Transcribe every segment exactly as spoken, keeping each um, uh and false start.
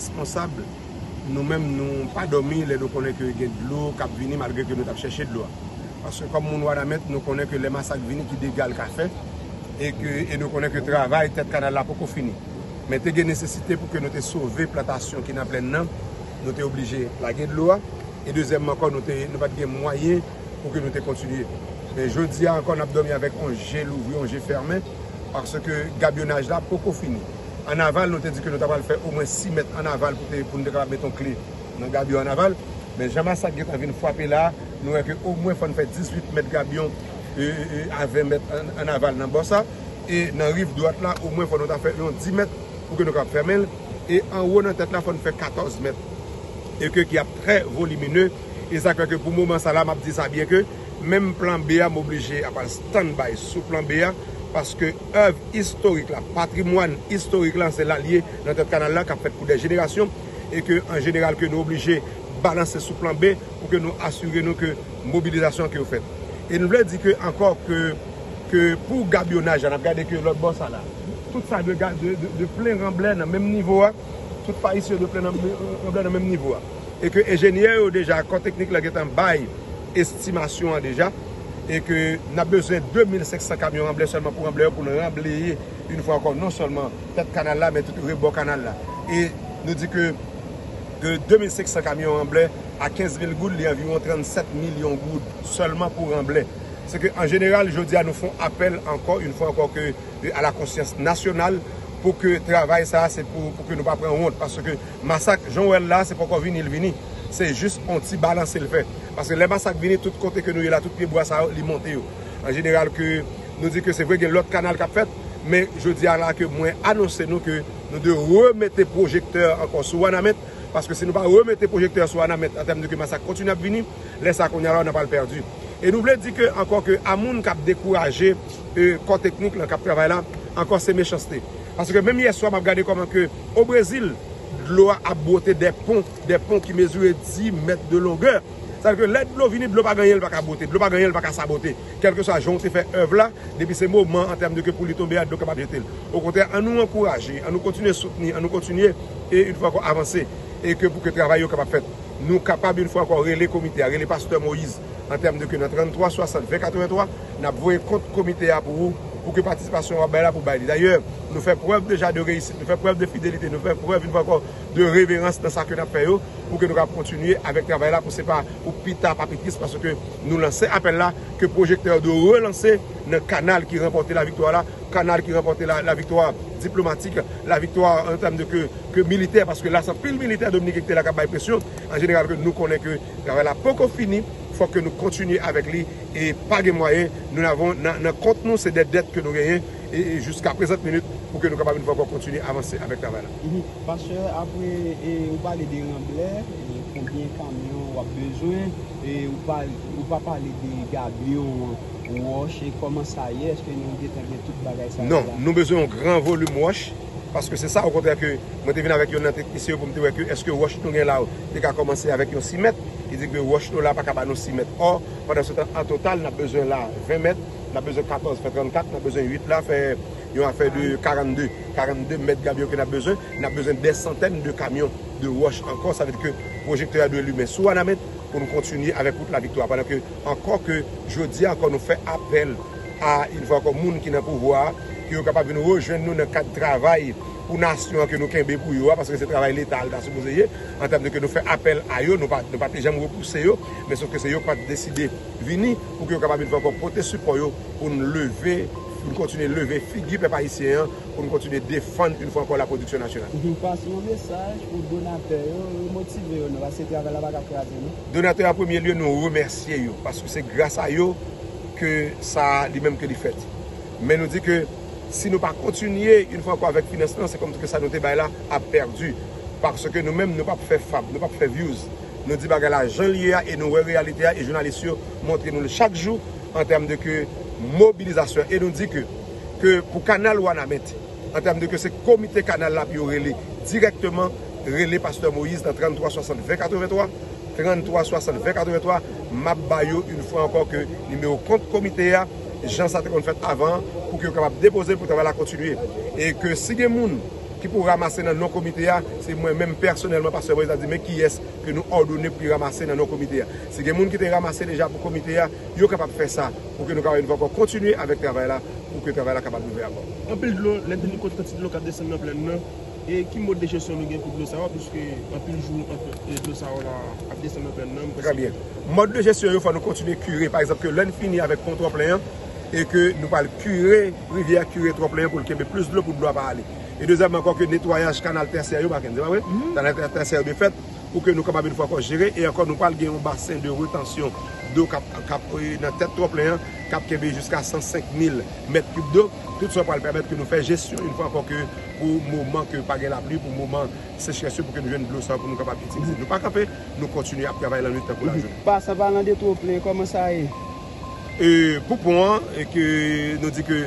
responsab, nou menm nou pa dòmi lè nou konnen ke gen dlo k ap vini malgre ke nou t ap chèche dlo a. Paske kòm moun Wanament, nou konnen ke lè masak vini, ki dega l ka fè, e ke, e nou konnen ke travay tèt kanal la poko fini. Men te gen nesesite pou ke nou te sove plantasyon ki nan plèn nan, nou te oblije lage dlo a, e dezyèmman ankò, nou te, nou pa t gen mwayen pou ke nou te kontinye. Men jodi a ankò, n ap dòmi avèk yon je louvri, yon je fèmen, paske gabyonaj la poko fini. An aval, nou te di ke nou ta pral fè omwen sis mèt an aval pou te, pou nou te kapab mete yon kle nan gabyon an aval. Men jan masak gentan vin frape la, nou wè ke omwen fò n fè dizuit mèt gabyon, e, e, e, a ven mèt an, an aval nan bò sa. E nan riv dwat la, omwen fò nou ta fè yon dis mèt pou ke nou kapab fèmen l. E anwo nan tèt la, fò n fè katòz mèt. E ke ki ap trè volimine. E sa k fè ke pou moman sa la, m ap di sa byen ke menm plan B a, m oblije ap al stand by sou plan B a, paske èv istorik la, patrimwàn istorik la, se la l ye nan tèt kanal la, k ap fèt pou dè jenerasyon, e ke an jeneral ke nou oblije balanse sou plan B pou ke nou asire nou ke mobilizasyon ke yo fèt. E nou vle di ke ankò ke, ke pou gabyonaj la, n ap gade ke lòt bò sa la, tout sa dwe ga-, dwe, dwe, dwe plen ranblè nan menm nivo a, tout fayis yo dwe plen nan, ranblè nan menm nivo a. E ke enjenyè yo deja, kò teknik la gentan bay estimasyon an deja, e ke n ap bezwen de mil senk san kamyon ranblè sèlman pou ranblè yo, pou n ranbleye, yon fwa ankò, non sèlman tèt kanal la, men tout rebò kanal la. E nou di ke, ke de mil senk san kamyon ranblè a kenz mil goud, li anviwon trannsèt milyon goud sèlman pou ranblè. Se ke an jeneral, jodi a, nou fè yon apèl ankò, yon fwa ankò, ke, e, a la konsyans nasyonal, pou ke travay sa a, se pou, pou ke nou pa pran wont, paske masak, jan w wè l la, se poko vini, l vini. Se jis yon ti balanse l fè. Paske lè masak vini, tout kote ke nou ye la, tout pye bwa sa yo, li monte yo. An jeneral, ke nou di ke se vre, gen lòt kanal k ap fèt, men jodi a la, ke mwen anonse nou ke nou dwe remete pwojektè ankò sou Wanament, paske si nou pa remete pwojektè sou Wanament, an tèm de ke masak kontinye ap vini, lè sa kounye a la, n ap al pèdi. E nou vle di ke, ankò ke a moun k ap dekouraje, e, kò teknik lan k ap travay la, ankò se mechanste. Paske menm yè swa, m ap gade kòman ke o Brezil, dlo a ap bwote dè pon, dè pon ki mezire dis mèt de longè. Sa vle di ke lè dlo vini, dlo pa gen anyen l pa ka bwote, dlo pa gen anyen l pa ka sabote. Kèlkeswa jan w te fè èv la, depi se moman an tèm de ke pou li tonbe a, dlo kapab jete l. Okontrè, an nou ankouraje, an nou kontinye soutni, an nou kontinye, e yon fwa ankò avanse, e ke pou ke travay yo kapab fèt. Nou kapab yon fwa ankò rele komite a, rele pastè Moyiz, an tèm de ke nan tranntwa swasant ven katrevenntwa, n ap voye kont komite a pou ou, pou ke patisipasyon w ap bay la pou bay li. Dayè, nou fè prèv deja de reyisit, nou fè prèv de fidelite, nou fè prèv yon fwa ankò de reverans nan sa ke n ap fè yo, pou ke nou kapab kontinye avèk travay la, pou se pa pou pita pa pi tris, paske nou lanse apèl la, ke pwojektè yo dwe relanse nan kanal ki ranpòte laviktwa la, kanal ki ranpòte la, laviktwa diplomatik, laviktwa an tèm de ke, ke militè, paske la se anpil militè dominiken ki te la k ap bay presyon, an jeneral ke nou konnen ke travay la poko fini, fòk ke nou kontinye avèk li, e pa gen mwayen, nou n avon, nan, nan kont nou, se dè dèt ke nou genyen, e, e jiska prezant minit, pou ke nou kapab yon fwa ankò kontinye avanse avèk travay la. Mhm. Pastè, apre, e, ou pale de ranblè, e, konbyen kamyon w ap bezwen, e, ou pa, ou pa pale de gabyon, wòch, e kòman sa ye, èske nou gentan gen tout bagay sa yo la? Non, nou bezwen yon gran volim wòch, paske se sa, okontrè, ke mwen te vin avèk youn nan teknisyen yo pou m te wè ke èske wòch nou gen la yo te ka kòmanse avèk yon sis mèt, ki di ke wòch nou la pa ka ba nou sis mèt. Ò, pandan se tan, an total, n ap bezwen la ven mèt, n ap bezwen katòz fè trannkat, n ap bezwen uit la fè yon afè de karannde, karannde mèt gabyon ke n ap bezwen. N ap bezwen dè santèn de kamyon de wòch ankò. Sa vle di ke pwojektè a dwe limen sou Wanament pou nou kontinye avèk wout laviktwa. Pandan ke, ankò ke jodi a ankò, nou fè apèl a, yon fwa ankò, moun ki nan pouvwa a, ke yo kapab vin rejwenn nou nan kad travay pou nasyon an ke nou kenbe pou yo a, paske se travay Leta a l ta sipoze ye, an tèm de ke nou fè apèl a yo, nou pa, nou pa te janm repouse yo, men sòf ke se yo ki pa t deside vini, pou ke yo kapab vin fè ankò pote sipò yo, pou n leve, pou n kontinye leve figi pèp ayisyen an, pou n kontinye defann yon fwa ankò la pwodiksyon nasyonal. Mhm. Pase yon mesaj pou donatè yo, remotive yo non, paske travay la pa ka kraze non. Donatè an premye lye, nou remèsye yo, paske se gras a yo ke sa li menm ke li fèt. Men nou di ke si nou pa kontinye, yon fwa ankò, avèk finans lan, se kòmsi ke sa nou te bay la ap pèdi. Paske nou menm, nou p ap fè fab, nou p ap fè views. Nou di bagay la jan l ye a e nou wè reyalite a e jounalis yo montre nou l chak jou an tèm de ke mobilizasyon. E nou di ke, ke pou kanal Wanament, an tèm de ke se komite kanal la pou yo rele dirèkteman, rele pastè Moyiz nan tranntwa swasant ven katrevenntwa, tranntwa swasant ven katrevenntwa, m ap ba yo yon fwa ankò ke nimewo kont komite a, jan sa te konn fèt avan, pou ke yo kapab depoze l pou travay la kontinye. E ke si gen moun ki pou ranmase nan non komite a, se mwen menm pèsonèlman, pastè Moïse la di, men kiyès ke nou òdone pou li ranmase nan non komite a. Si gen moun ki te ranmase deja pou komite a, yo kapab fè sa, pou ke nou kapab yon fwa ankò kontinye avèk travay la, pou ke travay la kapab rive a bò. Anpil dlo, lè n te di kot kantite dlo k ap desann nan plèn nan, e ki mòd de jesyon nou gen pou dlo sa yo, piske anpil jou, anpil, e dlo sa yo la ap desann nan plèn nan, m panse. Trè byen. Mòd de jesyon yo, fò nou kontinye kire. Pa egzanp, ke lè n fini avèk pon Twò Plen an, e ke nou pral kire rivyè a, kire Twò Plen an pou l kenbe plis dlo, pou dlo a pa ale. E dezyèmman ankò, ke netwayaj kanal tèsyè yo, Baken, se pa vre? Kanal tè-, tèsyè yo dwe fèt pou ke nou kapab yon fwa ankò jere. E ankò, nou pral gen yon basen de retansyon dlo k ap, k ap, e, nan tèt Twò Plen an, k ap kenbe jiska san senk mil mèt kib dlo. Tout sa pral pèmèt ke nou fè jesyon yon fwa ankò, ke pou moman ke pa gen lapli, pou moman sechrès yo, pou ke nou jwenn dlo sa yo pou nou kapab itilize. Nou pa kanpe, nou kontinye ap travay lannwit tankou lajounen. Pasan palan de Twò Plen, kòman sa ye? E, pou pon an, e ke nou di ke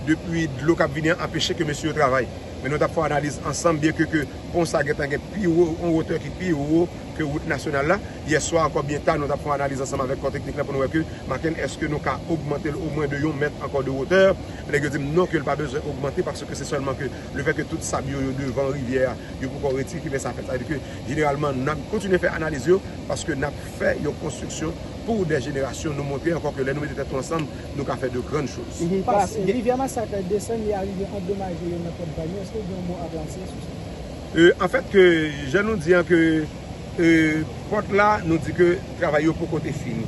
depi dlo k ap vini an anpeche ke mesye yo travay. Men nou t ap fè yon analiz ansanm, byen ke, ke pon sa gentan gen pi wo, yon wotè ki pi wo ke wout nasyonal la. Yè swa ankò byen ta, nou t ap fè yon analiz ansanm avèk kò teknik la pou nou wè ke, Maken, èske nou ka ogmante l omwen de yon mèt ankò de wotè? Nèg yo di m non, ke l pa bezwen ogmante, paske se sèlman ke lefètke tout sab yo, yo devan rivyè a, yo poko retire, ki fè sa fèt. Sa vle di ke, jeneralman, n ap kontinye fè analiz yo, paske n ap fè yon konstriksyon pou dè jenerasyon. Nou montre ankò ke lè nou mete tèt nou ansanm, nou ka fè de grann choz. Mhm. Pas, rivyè Masak la desann, li arive andomaje youn nan pòt van yo. Èske w gen yon mo a plase sou sa? E, anfèt, ke, jan nou di an, ke, e, pòt la, nou di ke travay yo poko te fini.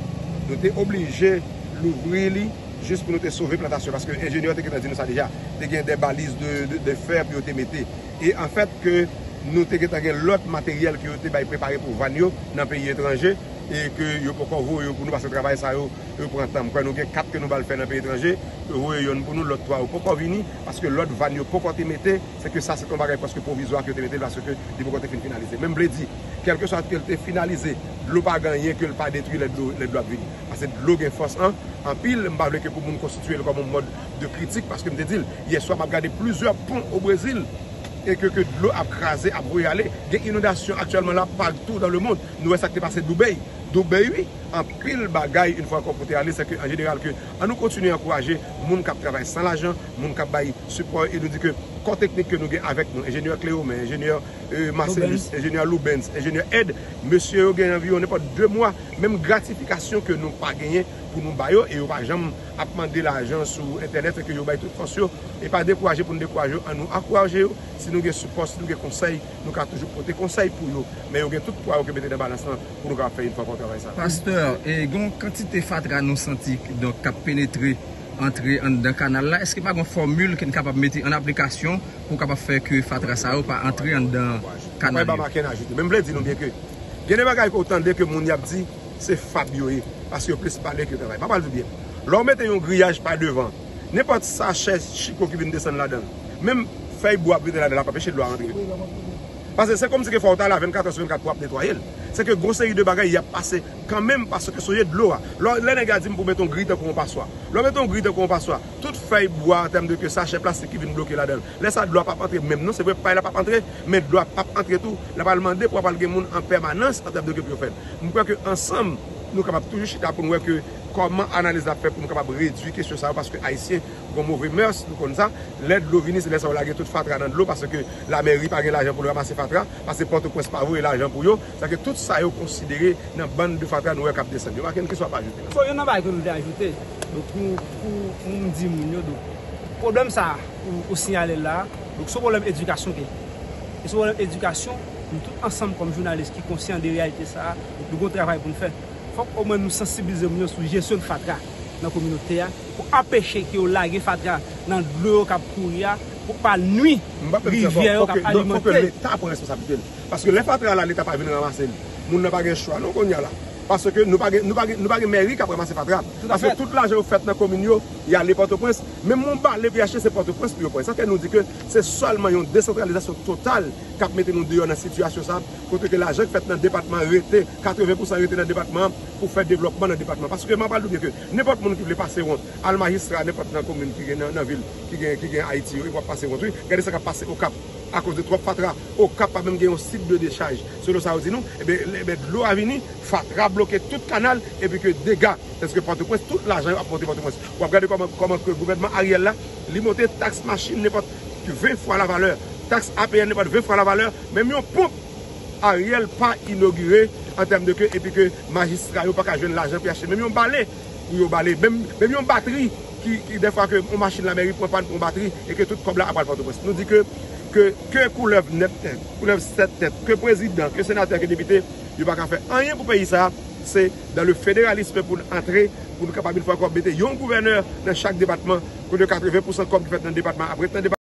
Nou te oblije louvri li jis pou nou te sove plantasyon, paske enjenyè te gentan di nou sa deja. Te gen de baliz de, de, de fè pou yo te mete. E anfèt, ke nou te gentan gen lòt materyèl ke yo te bay prepare pou van yo nan peyi etranje, e ke yo poko voye yo pou nou, paske travay sa yo, yo pran tan. M kwè nou gen kat ke nou ba l fè nan peyi etranje, yo voye yonn pou nou, lòt twa yo poko vini, paske lòt van yo poko te mete, se ke sa se t yon bagay prèske pwovizwa ke yo te mete l, paske li poko te fin finalize. Men m vle di, kèlkeswa ke l te finalize, dlo pa gen anyen ke l pa detwi lè dlo, lè dlo ap vini. Paske dlo gen fòs an, anpil, m pa vle ke pou moun konstitye l kòm yon mòd de kritik, paske m te di l, yè swa m ap gade plizyè pon o Brezil, e ke, ke dlo ap kraze, ap voye ale. Gen inondasyon aktyèlman la, partou dans le monde. Nou wè sa k te pase Dubaï. Dubaï, wi, anpil bagay, yon fwa ankò, pou te ale, se ke, an jeneral, ke an nou kontinye ankouraje moun k ap travay san lajan, moun k ap bay sipò, e nou di ke kò teknik ke nou gen avèk nou, enjenyè Cléomen, enjenyè, e, Marcellus, enjenyè Loubens, enjenyè Ed, mesye yo gen anviwon nenpòt de mwa, menm gratifikasyon ke nou pa genyen pou nou ba yo, e yo pa janm ap mande lajan sou entènèt, e ke yo bay tout fòs yo, e pa dekouraje pou nou dekouraje yo, an nou ankouraje yo, si nou gen sipò, si nou gen konsèy, nou ka toujou pote konsèy pou yo, men yo gen tout pwa yo ke mete nan balans lan pou nou kapab fè yon fwa ankò travay sa. Pastè, e, gen yon kantite fatra nou santi, donk, k ap penetre, antre anndan kanal la. Èske pa gen yon fòmil ke n kapab mete an aplikasyon pou kapab fè ke fatra sa yo pa antre anndan kanal yo? Mwen pa gen anyen ajoute. Men m vle di nou byen ke gen de bagay ke w tande ke moun y ap di, se fab yo ye, paske yo plis pale ke travay. M ap di w byen. Lè w mete yon griyaj pa devan, nenpòt sachè chiko ki vin desann ladan l, menm fèy bwa ap rete ladan l, ap anpeche dlo a rantre. Paske se kòmsi ke fò w ta la vennkat è sou vennkat pou w ap netwaye l. Se ke gon seri de bagay y ap pase kanmenm, paske sonje dlo a. Lè, lè nèg la di m pou mete yon gri tankou yon paswa. Lè w mete yon gri tankou yon paswa, tout fèy bwa an tèm de ke sachè plastik ki vin bloke ladan l. Lè sa dlo a p ap antre menm non, se vre pay la p ap antre, men dlo a p ap antre tou. L ap al mande pou ap al gen moun an pèmanans an tèm de ke pou yo fè l. M kwè ke ansanm, nou kapab toujou chita pou nou wè ke kòman analiz la ap fè pou nou kapab redui kesyon sa yo, paske Ayisyen gon move mèrs, nou konn sa. Lè dlo vini, se lè sa yo lage tout fatra nan dlo, paske lamèri pa gen lajan pou l ranmase fatra, paske Pòtoprens pa voye lajan pou yo. Sa ke tout sa yo konsidere nan bann de fatra nou wè k ap desann yo. Maken, kisa w ap ajoute? Bon, youn nan bagay ke nou te ajoute, donk, pou, pou, pou m di moun yo, donk, pwoblèm sa a, ou, ou siyale l la, donk, se yon pwoblèm edikasyon ke. E se yon pwoblèm edikasyon, nou tout ansanm kòm jounalis ki konsyan de reyalite sa a, donk, nou gon travay pou n fè. Fòk omwen nou sansibilize moun yo sou jesyon de fatra nan kominote a, pou anpeche ke yo lage fatra nan dlo yo k ap kouri a, pou pa nwi rivyè yo k ap alimante. M pa menm di ankò, fòk, fòk ke, donk, fòk ke Leta pran responsablite l. Paske lè fatra la, Leta pa vin ranmase l, moun nan pa gen chwa non kounye a la. Paske nou pa gen, nou pa gen, nou pa gen mèri k ap ranmase fatra. Paske tout lajan yo fèt nan komin yo, y ale Pòtoprens. Menm yon bale pou y achte, se Pòtoprens pou yo pran. Sa fè nou di ke se sèlman yon desantralizasyon total k ap mete nou deyò nan sitiyasyon sa a, kote ke lajan k fèt nan depatman an rete, katreven pousan rete nan depatman an pou fè devlòpman nan depatman an. Paske m ap pral di w byen ke nenpòt moun ki vle pase wont, al majistra nenpòt nan komin ki gen nan, nan vil ki gen, ki gen Ayiti yo, epi w ap pase wont, wi. Gade sa k ap pase Okap akoz de twòp fatra. Okap pa menm gen yon sit de dechaj. Selon sa yo di nou, ebyen, ebyen, dlo a vini, fatra bloke tout kanal, epi ke dega. Paske Pòtoprens, tout lajan yo ap monte Pòtoprens. W ap gade kòman, kòman ke gouvènman Ariel la, li monte taks machin nenpòt ven fwa lavalè. taks A P N nan pral ven fwa lavalè, menm yon ponp Ariel pa inogire an tèm de ke, epi ke majistra yo pa ka jwenn lajan pou y achte menm yon bale pou yo bale, menm, menm yon batri ki, ki dèfwa ke yon machin lamèri pran pàn pou yon batri e ke tout kòb la ap pral Pòtoprens. Nou di ke, ke, ke koulèv nèt tèt, koulèv sèt tèt, ke prezidan, ke senatè, ke depite, yo pa ka fè anyen pou peyi sa a. Se dans le fédéralisme pou n antre, pou nou kapab yon fwa ankò mete yon gouvènè nan chak depatman, kote katreven pousan kòb ki fèt nan depatman ap ret nan depatman.